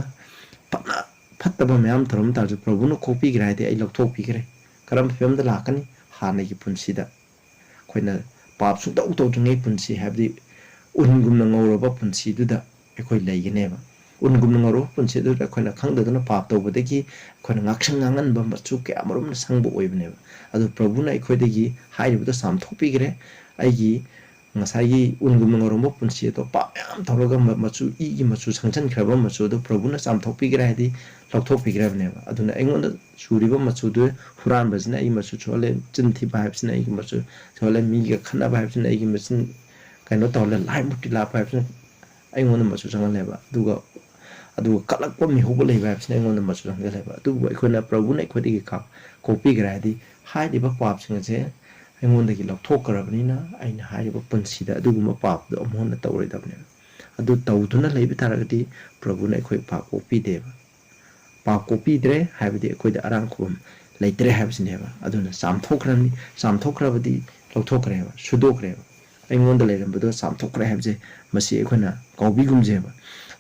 ꯐꯅ ꯐꯠꯇꯕ ꯃꯌꯥꯝ ꯇꯧꯔꯝ ꯇꯥꯔꯁꯨ ꯄ꯭ꯔꯚꯨꯅ ꯀꯣꯛꯄꯤꯈ꯭ꯔꯦ ꯍꯥꯏꯗꯤ ꯑꯩ ꯂꯧꯊꯣꯛꯄꯤꯈ꯭ꯔꯦ꯫ ꯀꯔꯝꯕ ꯐꯤꯕꯝꯗ ꯂꯥꯛꯀꯅꯤ? ꯍꯥꯟꯅꯒꯤ ꯄꯨꯟꯁꯤꯗ꯫ ꯑꯩꯈꯣꯏꯅ ꯄꯥꯞ ꯁꯨꯡꯇꯧ ꯇꯧꯗ꯭ꯔꯤꯉꯩ ꯄꯨꯟꯁꯤ, ꯍꯥꯏꯕꯗꯤ ꯎꯟꯒꯨꯝꯅ ꯉꯧꯔꯕ ꯄꯨꯟꯁꯤꯗꯨꯗ ꯑꯩꯈꯣꯏ ꯂꯩꯒꯅꯦꯕ꯫ ꯎꯟꯒꯨꯝꯅ ꯉꯧꯔꯕ ꯄꯨꯟꯁꯤꯗꯨꯗ ꯑꯩꯈꯣꯏꯅ ꯈꯪꯗꯗꯅ ꯄꯥꯞ ꯇꯧꯕꯗꯒꯤ ꯑꯩꯈꯣꯏꯅ ꯉꯥꯛꯁꯪ ꯉꯥꯡꯍꯟꯕ ꯃꯆꯨ ꯀꯌꯥ ꯃꯔꯨꯝꯅ ꯁꯪꯕ ꯑꯣꯏꯕꯅꯦꯕ꯫ ꯑꯗꯨ ꯄ꯭ꯔꯚꯨꯅ ꯑꯩꯈꯣꯏꯗꯒꯤ ꯍꯥꯏꯔꯤꯕꯗꯣ ꯆꯥꯝꯊꯣꯛꯄꯤꯈ꯭ꯔꯦ꯫ ꯑꯩꯒꯤ ꯉꯁꯥꯏꯒꯤ ꯎꯟꯒꯨꯝꯅ ꯉꯧꯔꯝꯕ ꯄꯨꯟꯁꯤ ꯑꯗꯣ ꯄꯥꯞ ꯃꯌꯥꯝ ꯇꯧꯔꯒ ꯃ-, ꯃꯆꯨ, ꯏꯒꯤ ꯃꯆꯨ ꯁꯪꯖꯟꯈ꯭ꯔꯕ ꯃꯆꯨ ꯑꯗꯣ ꯄ꯭ꯔꯚꯨꯅ ꯆꯥꯝꯊꯣꯛꯄꯤꯈ꯭ꯔꯦ, ꯍꯥꯏꯗꯤ ꯂꯧꯊꯣꯛꯄꯤꯈ꯭ꯔꯕꯅꯦꯕ꯫ ꯑꯗꯨꯅ ꯑꯩꯉꯣꯟꯗ ꯆꯨꯔꯤꯕ ꯃꯆꯨꯗꯨ, ꯍꯨꯔꯥꯟꯕꯁꯤꯅ ꯑꯩ ꯃꯆꯨ ꯁꯨꯍꯜꯂꯦ, ꯆꯤꯟ ꯊꯤꯕ ꯍꯥꯏꯕꯁꯤꯅ ꯑꯩꯒꯤ ꯃꯆꯨ ꯁꯨꯍꯜꯂꯦ, ꯃꯤꯒ ꯈꯠꯅꯕ ꯍꯥꯏꯕꯁꯤꯅ ꯑꯩꯒꯤ ꯃꯆꯤꯟ ꯀꯩꯅꯣ ꯇꯧꯍꯜꯂꯦ, ꯂꯥꯏ ꯃꯨꯔꯇꯤ ꯂꯥꯠꯄ ꯍꯥꯏꯕꯁꯤꯅ ꯑꯩꯉꯣꯟꯗ ꯃꯆꯨ ꯆꯪꯍꯜꯂꯦꯕ꯫ ꯑꯗꯨꯒ, ꯑꯗꯨꯒ ꯀꯜꯂꯛꯄ ꯃꯤꯍꯧꯕ ꯂꯩꯕ ꯍꯥꯏꯕꯁꯤꯅ ꯑꯩꯉꯣꯟꯗ ꯃꯆꯨ ꯆꯪꯍꯜꯂꯦꯕ꯫ ꯑꯗꯨꯕꯨ ꯑꯩꯈꯣꯏꯅ ꯄ꯭ꯔꯚꯨꯅ ꯑꯩꯈꯣꯏꯗꯒꯤ ꯀꯥ-, ꯀꯣꯛꯄꯤꯈ꯭ꯔꯦ ꯍꯥꯏꯗꯤ ꯍꯥꯏꯔꯤꯕ ꯄꯥꯞꯁꯤꯡ ꯑꯁꯦ ꯑꯩꯉꯣꯟꯗꯒꯤ ꯂꯧꯊꯣꯛꯈ꯭ꯔꯕꯅꯤꯅ ꯑꯩꯅ ꯍꯥꯏꯔꯤꯕ ꯄꯨꯟꯁꯤꯗ ꯑꯗꯨꯒꯨꯝꯕ ꯄꯥꯞꯇꯣ ꯑꯃꯨꯛ ꯍꯟꯅ ꯇꯧꯔꯣꯏꯗꯕꯅꯦꯕ꯫ ꯑꯗꯨ ꯇꯧꯗꯨꯅ ꯂꯩꯕ ꯇꯥꯔꯒꯗꯤ ꯄ꯭ꯔꯚꯨꯅ ꯑꯩꯈꯣꯏ ꯄꯥꯞ ꯀꯣꯛꯄꯤꯗꯦꯕ꯫ ꯄꯥꯞ ꯀꯣꯛꯄꯤꯗ꯭ꯔꯦ ꯍꯥꯏꯕꯗꯤ ꯑꯩꯈꯣꯏꯗ ꯑꯔꯥꯟ ꯈꯨꯕꯝ ꯂꯩꯇ꯭ꯔꯦ ꯍꯥꯏꯕꯁꯤꯅꯦꯕ꯫ ꯑꯗꯨꯅ ꯆꯥꯝꯊꯣꯛꯈ꯭ꯔꯅꯤ, ꯆꯥꯝꯊꯣꯛꯈ꯭ꯔꯕꯗꯤ ꯂꯧꯊꯣꯛꯈ꯭ꯔꯦꯕ, ꯁꯨꯗꯣꯛꯈ꯭ꯔꯦꯕ꯫ ꯑꯩꯉꯣꯟꯗ ꯂꯩꯔꯝꯕꯗꯣ ꯆꯥꯝꯊꯣꯛꯈ꯭ꯔꯦ ꯍꯥꯏꯕꯁꯦ ꯃꯁꯤ ꯑꯩꯈꯣꯏꯅ ꯀꯥꯎꯕꯤꯒꯨꯝꯁꯦꯕ꯫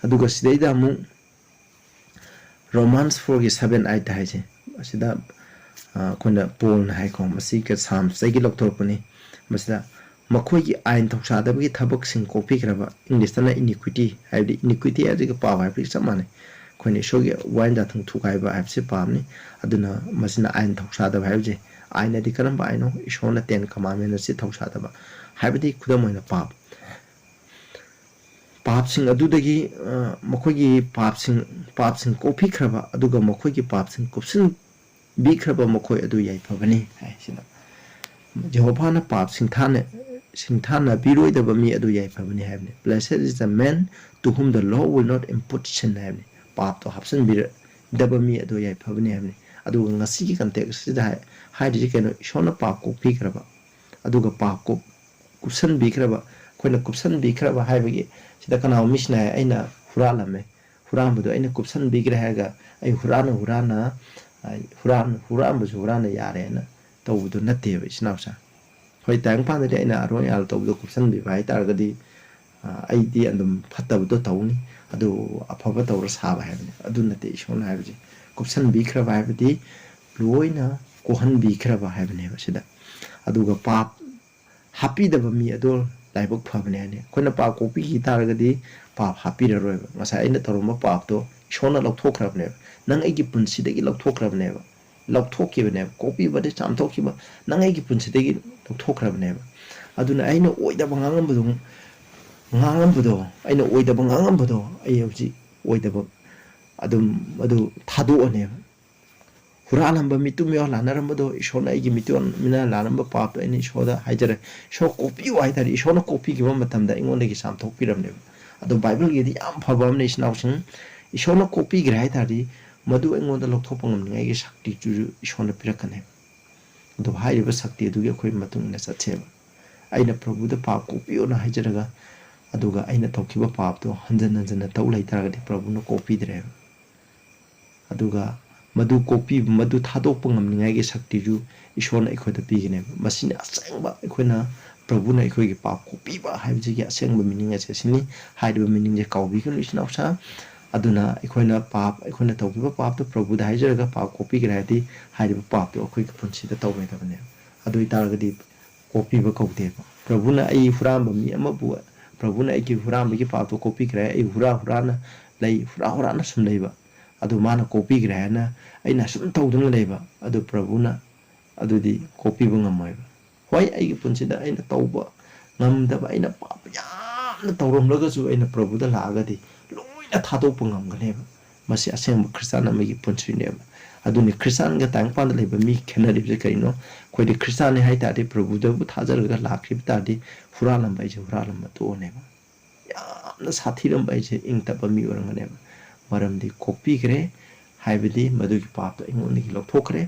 ꯑꯗꯨꯒ ꯁꯤꯗꯩꯗ ꯑꯃꯨꯛ Romans four ꯒꯤ seven, eight ꯍꯥꯏꯁꯦ, ꯑꯁꯤꯗ, ꯑ, ꯑꯩꯈꯣꯏꯅ ꯄꯣꯜꯅ ꯍꯥꯏꯀꯣ, ꯃꯁꯤ ꯁꯥꯝꯁꯇꯒꯤ ꯂꯧꯊꯣꯔꯛꯄꯅꯤ꯫ ꯃꯁꯤꯗ ꯃꯈꯣꯏꯒꯤ ꯑꯥꯏꯟ ꯊꯧꯁꯥꯗꯕꯒꯤ ꯊꯕꯛꯁꯤꯡ ꯀꯣꯛꯄꯤꯈ꯭ꯔꯕ, ꯏꯪꯂꯤꯁꯇꯅ iniquity, ꯍꯥꯏꯕꯗꯤ iniquity ꯍꯥꯏꯕꯁꯤꯒ ꯄꯥꯞ ꯍꯥꯏꯕꯁꯤꯒ ꯆꯞ ꯃꯥꯟꯅꯩ꯫ ꯑꯩꯈꯣꯏꯅ ꯏꯁꯣꯔꯒꯤ ꯋꯥꯌꯦꯟ ꯌꯥꯊꯪ ꯊꯨꯒꯥꯏꯕ ꯍꯥꯏꯕꯁꯤ ꯄꯥꯞꯅꯤ꯫ ꯑꯗꯨꯅ ꯃꯁꯤꯅ ꯑꯥꯏꯟ ꯊꯧꯁꯥꯗꯕ ꯍꯥꯏꯕꯁꯦ, ꯑꯥꯏꯟ ꯑꯗꯤ ꯀꯔꯝꯕ ꯑꯥꯏꯟꯅꯣ? ꯏꯁꯣꯔꯅ Ten Commandment ꯑꯁꯤ ꯊꯧꯁꯥꯗꯕ, ꯍꯥꯏꯕꯗꯤ ꯈꯨꯗꯝ ꯑꯣꯏꯅ ꯄꯥꯞ꯫ ꯄꯥꯞꯁꯤꯡ ꯑꯗꯨꯗꯒꯤ, ꯑ, ꯃꯈꯣꯏꯒꯤ ꯄꯥꯞꯁꯤꯡ, ꯄꯥꯞꯁꯤꯡ ꯀꯣꯛꯄꯤꯈ꯭ꯔꯕ, ꯑꯗꯨꯒ ꯃꯈꯣꯏꯒꯤ ꯄꯥꯞꯁꯤꯡ ꯀꯨꯞꯁꯤꯟꯕꯤꯈ꯭ꯔꯕ ꯃꯈꯣꯏ ꯑꯗꯨ ꯌꯥꯏꯐꯕꯅꯤ ꯍꯥꯏ꯫ ꯁꯤꯗ ꯖꯦꯍꯣꯚꯥꯅ ꯄꯥꯞ ꯁꯤꯡꯊꯥꯅ-, ꯁꯤꯡꯊꯥꯅꯕꯤꯔꯣꯏꯗꯕ ꯃꯤ ꯑꯗꯨ ꯌꯥꯏꯐꯕꯅꯤ ꯍꯥꯏꯕꯅꯤ꯫ Blessed is the man to whom the law will not impute sin ꯍꯥꯏꯕꯅꯤ꯫ ꯄꯥꯞꯇꯣ ꯍꯥꯞꯆꯤꯟꯕꯤꯔꯗꯕ ꯃꯤ ꯑꯗꯨ ꯌꯥꯏꯐꯕꯅꯤ ꯍꯥꯏꯕꯅꯤ꯫ ꯑꯗꯨꯒ ꯉꯁꯤꯒꯤ context ꯑꯁꯤꯗ ꯍꯥꯏ-, ꯍꯥꯏꯔꯤꯁꯤ ꯀꯩꯅꯣ? ꯏꯁꯣꯔꯅ ꯄꯥꯞ ꯀꯣꯛꯄꯤꯈ꯭ꯔꯕ, ꯑꯗꯨꯒ ꯄꯥꯞ ꯀꯣꯛ-, ꯀꯨꯞꯁꯟꯕꯤꯈ꯭ꯔꯕ, ꯑꯩꯈꯣꯏꯅ ꯀꯨꯞꯁꯟꯕꯤꯈ꯭ꯔꯕ ꯍꯥꯏꯕꯒꯤ, ꯁꯤꯗ ꯀꯅꯥꯒꯨꯝꯕ ꯃꯤꯁꯤꯅ ꯍꯥꯏ, "ꯑꯩꯅ ꯍꯨꯔꯥꯜꯂꯝꯃꯦ, ꯍꯨꯔꯥꯟꯕꯗꯣ ꯑꯩꯅ ꯀꯨꯞꯁꯟꯕꯤꯈ꯭ꯔꯦ" ꯍꯥꯏꯔꯒ, ꯑꯩ ꯍꯨꯔꯥꯟꯅ, ꯍꯨꯔꯥꯟꯅ, ꯑ, ꯍꯨꯔꯥꯟ-, ꯍꯨꯔꯥꯟꯕꯁꯨ ꯍꯨꯔꯥꯟꯅ ꯌꯥꯔꯦꯅ ꯇꯧꯕꯗꯨ ꯅꯠꯇꯦꯕ, ꯏꯆꯤꯟ ꯏꯅꯥꯎꯁꯦ꯫ ꯍꯣꯏ, ꯇꯥꯏꯕꯪꯄꯥꯟꯗꯗꯤ ꯑꯩꯅ ꯑꯔꯣꯏ ꯑꯌꯥꯜ ꯇꯧꯕꯗꯣ ꯀꯨꯞꯁꯟꯕꯤꯕ ꯍꯥꯏ ꯇꯥꯔꯒꯗꯤ, ꯑ, ꯑꯩꯗꯤ ꯑꯗꯨꯝ ꯐꯠꯇꯕꯗꯣ ꯇꯧꯅꯤ, ꯑꯗꯨ ꯑꯐꯕ ꯇꯧꯔ ꯁꯥꯕ ꯍꯥꯏꯕꯅꯤ꯫ ꯑꯗꯨ ꯅꯠꯇꯦ ꯏꯁꯣꯔꯅ ꯍꯥꯏꯕꯁꯦ꯫ ꯀꯨꯞꯁꯟꯕꯤꯈ꯭ꯔꯕ ꯍꯥꯏꯕꯗꯤ ꯂꯣꯏꯅ ꯀꯣꯛꯍꯟꯕꯤꯈ꯭ꯔꯕ ꯍꯥꯏꯕꯅꯦꯕ ꯁꯤꯗ꯫ ꯑꯗꯨꯒ ꯄꯥꯞ ꯍꯥꯞꯄꯤꯗꯕ ꯃꯤ ꯑꯗꯣ ꯂꯥꯏꯕꯛ ꯐꯕꯅꯦ ꯍꯥꯏꯅꯤ꯫ ꯑꯩꯈꯣꯏꯅ ꯄꯥꯞ ꯀꯣꯛꯄꯤꯈꯤ ꯇꯥꯔꯒꯗꯤ ꯄꯥꯞ ꯍꯥꯞꯄꯤꯔꯔꯣꯏꯕ꯫ ꯉꯁꯥꯏ ꯑꯩꯅ ꯇꯧꯔꯝꯕ ꯄꯥꯞꯇꯣ ꯏꯁꯣꯔꯅ ꯂꯧꯊꯣꯛꯈ꯭ꯔꯕꯅꯦꯕ꯫ ꯅꯪ ꯑꯩꯒꯤ ꯄꯨꯟꯁꯤꯗꯒꯤ ꯂꯧꯊꯣꯛꯈ꯭ꯔꯕꯅꯦꯕ꯫ ꯂꯧꯊꯣꯛꯈꯤꯕꯅꯦꯕ꯫ ꯀꯣꯛꯄꯤꯕꯗꯤ ꯆꯥꯝꯊꯣꯛꯈꯤꯕ, ꯅꯪ ꯑꯩꯒꯤ ꯄꯨꯟꯁꯤꯗꯒꯤ ꯂꯧꯊꯣꯛꯈ꯭ꯔꯕꯅꯦꯕ꯫ ꯑꯗꯨꯅ ꯑꯩꯅ ꯑꯣꯏꯗꯕ ꯉꯥꯡꯉꯝꯕꯗꯣ, ꯉꯥꯡꯉꯝꯕꯗꯣ, ꯑꯩꯅ ꯑꯣꯏꯗꯕ ꯉꯥꯡꯉꯝꯕꯗꯣ, ꯑꯩ ꯍꯧꯖꯤꯛ ꯑꯣꯏꯗꯕ ꯑꯗꯨꯝ ꯑꯗꯨ ꯊꯥꯗꯣꯛꯑꯅꯦꯕ꯫ ꯍꯨꯔꯥꯜꯂꯝꯕ ꯃꯤꯇꯨꯝ ꯌꯥꯎ ꯂꯥꯟꯅꯔꯝꯕꯗꯣ, ꯏꯁꯣꯔꯅ ꯑꯩꯒꯤ ꯃꯤꯇꯣꯟ ꯃꯤꯅ ꯂꯥꯜꯂꯝꯕ ꯄꯥꯞꯇꯣ ꯑꯩꯅ ꯏꯁꯣꯔꯗ ꯍꯥꯏꯖꯔꯦ꯫ ꯏꯁꯣꯔ ꯀꯣꯛꯄꯤꯌꯨ ꯍꯥꯏ ꯇꯥꯔꯗꯤ, ꯏꯁꯣꯔꯅ ꯀꯣꯛꯄꯤꯈꯤꯕ ꯃꯇꯝꯗ ꯑꯩꯉꯣꯟꯗꯒꯤ ꯆꯥꯝꯊꯣꯛꯄꯤꯔꯝꯅꯦꯕ꯫ ꯑꯗꯣ ꯕꯥꯏꯕꯜꯒꯤꯗꯤ ꯌꯥꯝ ꯐꯕ ꯑꯃꯅ, ꯏꯆꯤꯟ ꯏꯅꯥꯎꯁꯤꯡ, ꯏꯁꯣꯔꯅ ꯀꯣꯛꯄꯤꯈ꯭ꯔꯦ ꯍꯥꯏ ꯇꯥꯔꯗꯤ, ꯃꯗꯨ ꯑꯩꯉꯣꯟꯗ ꯂꯧꯊꯣꯛꯄ ꯉꯝꯅꯤꯡꯉꯥꯏꯒꯤ ꯁꯛꯇꯤꯗꯨꯁꯨ ꯏꯁꯣꯔꯅ ꯄꯤꯔꯛꯀꯅꯦꯕ꯫ ꯑꯗꯨ ꯍꯥꯏꯔꯤꯕ ꯁꯛꯇꯤ ꯑꯗꯨꯒꯤ ꯑꯩꯈꯣꯏ ꯃꯇꯨꯡ ꯏꯟꯅ ꯆꯠꯁꯦꯕ꯫ ꯑꯩꯅ ꯄ꯭ꯔꯚꯨꯗ ꯄꯥꯞ ꯀꯣꯛꯄꯤꯌꯣꯅ ꯍꯥꯏꯖꯔꯒ, ꯑꯗꯨꯒ ꯑꯩꯅ ꯇꯧꯈꯤꯕ ꯄꯥꯞꯇꯣ ꯍꯟꯖꯟ ꯍꯟꯖꯟꯅ ꯇꯧ ꯂꯩ ꯇꯥꯔꯒꯗꯤ, ꯄ꯭ꯔꯚꯨꯅ ꯀꯣꯛꯄꯤꯗ꯭ꯔꯦꯕ꯫ ꯑꯗꯨꯒ ꯃꯗꯨ ꯀꯣꯛꯄꯤꯕ, ꯃꯗꯨ ꯊꯥꯗꯣꯛꯄ ꯉꯝꯅꯤꯡꯉꯥꯏꯒꯤ ꯁꯛꯇꯤꯁꯨ ꯏꯁꯣꯔꯅ ꯑꯩꯈꯣꯏꯗ ꯄꯤꯒꯅꯦꯕ꯫ ꯃꯁꯤꯅ ꯑꯁꯦꯡꯕ ꯑꯩꯈꯣꯏꯅ, ꯄ꯭ꯔꯚꯨꯅ ꯑꯩꯈꯣꯏꯒꯤ ꯄꯥꯞ ꯀꯣꯛꯄꯤꯕ ꯍꯥꯏꯕꯁꯤꯒꯤ ꯑꯁꯦꯡꯕ meaning ꯑꯁꯦ ꯁꯤꯅꯤ꯫ ꯍꯥꯏꯔꯤꯕ meaningꯁꯦ ꯀꯥꯎꯕꯤꯒꯅꯨ, ꯏꯆꯤꯟ ꯏꯅꯥꯎꯁꯥ꯫ ꯑꯗꯨꯅ ꯑꯩꯈꯣꯏꯅ ꯄꯥꯞ, ꯑꯩꯈꯣꯏꯅ ꯇꯧꯈꯤꯕ ꯄꯥꯞꯇꯨ ꯄ꯭ꯔꯚꯨꯗ ꯍꯥꯏꯖꯔꯒ ꯄꯥꯞ ꯀꯣꯛꯄꯤꯈ꯭ꯔꯦ ꯍꯥꯏꯔꯗꯤ, ꯍꯥꯏꯔꯤꯕ ꯄꯥꯞꯇꯨ ꯑꯩꯈꯣꯏꯒꯤ ꯄꯨꯟꯁꯤꯗ ꯇꯧꯔꯣꯏꯗꯕꯅꯦꯕ꯫ ꯑꯗꯨ ꯑꯣꯏꯇꯥꯔꯒꯗꯤ ꯀꯣꯛꯄꯤꯕ ꯀꯧꯗꯦꯕ꯫ ꯄ꯭ꯔꯚꯨꯅ ꯑꯩ ꯍꯨꯔꯥꯟꯕ ꯃꯤ ꯑꯃꯕꯨ, ꯄ꯭ꯔꯚꯨꯅ ꯑꯩꯒꯤ ꯍꯨꯔꯥꯟꯕꯒꯤ ꯄꯥꯞꯇꯨ ꯀꯣꯛꯄꯤꯈ꯭ꯔꯦ, ꯑꯩ ꯍꯨꯔꯥ ꯍꯨꯔꯥꯟꯅ ꯂꯩ, ꯍꯨꯔꯥ ꯍꯨꯔꯥꯟꯅ ꯁꯨꯝ ꯂꯩꯕ, ꯑꯗꯨ ꯃꯥꯅ ꯀꯣꯛꯄꯤꯈ꯭ꯔꯦ ꯍꯥꯏꯅ ꯑꯩꯅ ꯑꯁꯨꯝ ꯇꯧꯗꯨꯅ ꯂꯩꯕ, ꯑꯗꯨ ꯄ꯭ꯔꯚꯨꯅ ꯑꯗꯨꯗꯤ ꯀꯣꯛꯄꯤꯕ ꯉꯝꯃꯣꯏꯕ꯫ ꯍꯣꯏ, ꯑꯩꯒꯤ ꯄꯨꯟꯁꯤꯗ ꯑꯩꯅ ꯇꯧꯕ ꯉꯝꯗꯕ, ꯑꯩꯅ ꯄꯥꯞ ꯌꯥꯝꯅ ꯇꯧꯔꯝꯂꯒꯁꯨ, ꯑꯩꯅ ꯄ꯭ꯔꯚꯨꯗ ꯂꯥꯛꯑꯒꯗꯤ ꯂꯣꯏꯅ ꯊꯥꯗꯣꯛꯄ ꯉꯝꯒꯅꯦꯕ꯫ ꯃꯁꯤ ꯑꯁꯦꯡꯕ ꯈ꯭ꯔꯤꯁꯇꯥꯟ ꯑꯃꯒꯤ ꯄꯨꯟꯁꯤꯅꯦꯕ꯫ ꯑꯗꯨꯅꯤ ꯈ꯭ꯔꯤꯁꯇꯥꯟꯒ ꯇꯥꯏꯕꯪꯄꯥꯟꯗ ꯂꯩꯕ ꯃꯤ ꯈꯦꯠꯅꯔꯤꯕꯁꯦ ꯀꯔꯤꯅꯣ? ꯑꯩꯈꯣꯏꯗꯤ ꯈ꯭ꯔꯤꯁꯇꯥꯟꯅꯤ ꯍꯥꯏ ꯇꯥꯔꯗꯤ, ꯄ꯭ꯔꯚꯨꯗꯕꯨ ꯊꯥꯖꯔꯒ ꯂꯥꯛꯈꯤꯕ ꯇꯥꯔꯗꯤ, ꯍꯨꯔꯥꯜꯂꯝꯕ ꯑꯩꯁꯦ ꯍꯨꯔꯥꯜꯂꯝꯕ ꯇꯣꯛꯑꯅꯦꯕ꯫ ꯌꯥꯝꯅ ꯁꯥꯊꯤꯔꯝꯕ ꯑꯩꯁꯦ ꯏꯪ ꯇꯞꯄ ꯃꯤ ꯑꯣꯏꯔꯝꯒꯅꯦꯕ꯫ ꯃꯔꯝꯗꯤ ꯀꯣꯛꯄꯤꯈ꯭ꯔꯦ, ꯍꯥꯏꯕꯗꯤ ꯃꯗꯨꯒꯤ ꯄꯥꯞꯇꯣ ꯑꯩꯉꯣꯟꯗꯒꯤ ꯂꯧꯊꯣꯛꯈ꯭ꯔꯦ꯫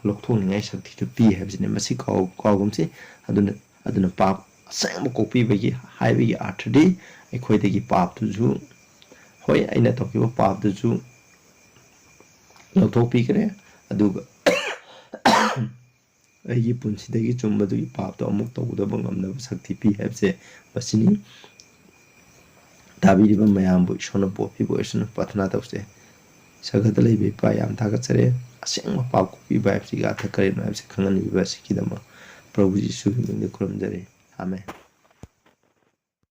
ꯂꯧꯊꯣꯛꯅꯤꯡꯉꯥꯏ ꯁꯛꯇꯤꯗꯨ ꯄꯤ ꯍꯥꯏꯕꯁꯤꯅꯦ꯫ ꯃꯁꯤ ꯀꯥꯎ-, ꯀꯥꯎꯒꯨꯝꯁꯤ꯫ ꯑꯗꯨꯅ, ꯑꯗꯨꯅ ꯄꯥꯞ ꯑꯁꯦꯡꯕ ꯀꯣꯛꯄꯤꯕꯒꯤ ꯍꯥꯏꯕꯒꯤ ꯑꯥꯔꯊꯗꯤ ꯑꯩꯈꯣꯏꯗꯒꯤ ꯄꯥꯞꯇꯨꯁꯨ, ꯍꯣꯏ, ꯑꯩꯅ ꯇꯧꯈꯤꯕ ꯄꯥꯞꯇꯨꯁꯨ ꯂꯧꯊꯣꯛꯄꯤꯈ꯭ꯔꯦ, ꯑꯗꯨꯒ ꯑꯩꯒꯤ ꯄꯨꯟꯁꯤꯗꯒꯤ ꯆꯨꯝꯕꯗꯨꯒꯤ ꯄꯥꯞꯇꯣ ꯑꯃꯨꯛ ꯇꯧꯗꯕ ꯉꯝꯅꯕ ꯁꯛꯇꯤ ꯄꯤ ꯍꯥꯏꯕꯁꯦ ꯃꯁꯤꯅꯤ꯫ ꯇꯥꯕꯤꯔꯤꯕ ꯃꯌꯥꯝꯕꯨ ꯏꯁꯣꯔꯅ ꯕꯣꯔ ꯄꯤꯕ ꯑꯣꯏꯁꯅꯨ꯫ ꯄ꯭ꯔꯥꯊꯅꯥ ꯇꯧꯁꯦ꯫ ꯁꯔꯒꯗ ꯂꯩꯕ ꯏꯄꯥ, ꯌꯥꯝ ꯊꯥꯒꯠꯆꯔꯤ꯫ ꯑꯁꯦꯡꯕ ꯄꯥꯞ ꯀꯣꯛꯄꯤꯕ ꯍꯥꯏꯕꯁꯤꯒꯤ ꯑꯥꯔꯊ ꯀꯔꯤꯅꯣ ꯍꯥꯏꯕꯁꯤ ꯈꯪꯍꯟꯕꯤꯕ ꯑꯁꯤꯒꯤꯗꯃꯛ ꯄ꯭ꯔꯚꯨ ꯖꯤꯁꯨꯒꯤ ꯃꯤꯡꯗ ꯈꯨꯔꯨꯝꯖꯔꯤ꯫ ꯑꯥꯃꯦꯟ꯫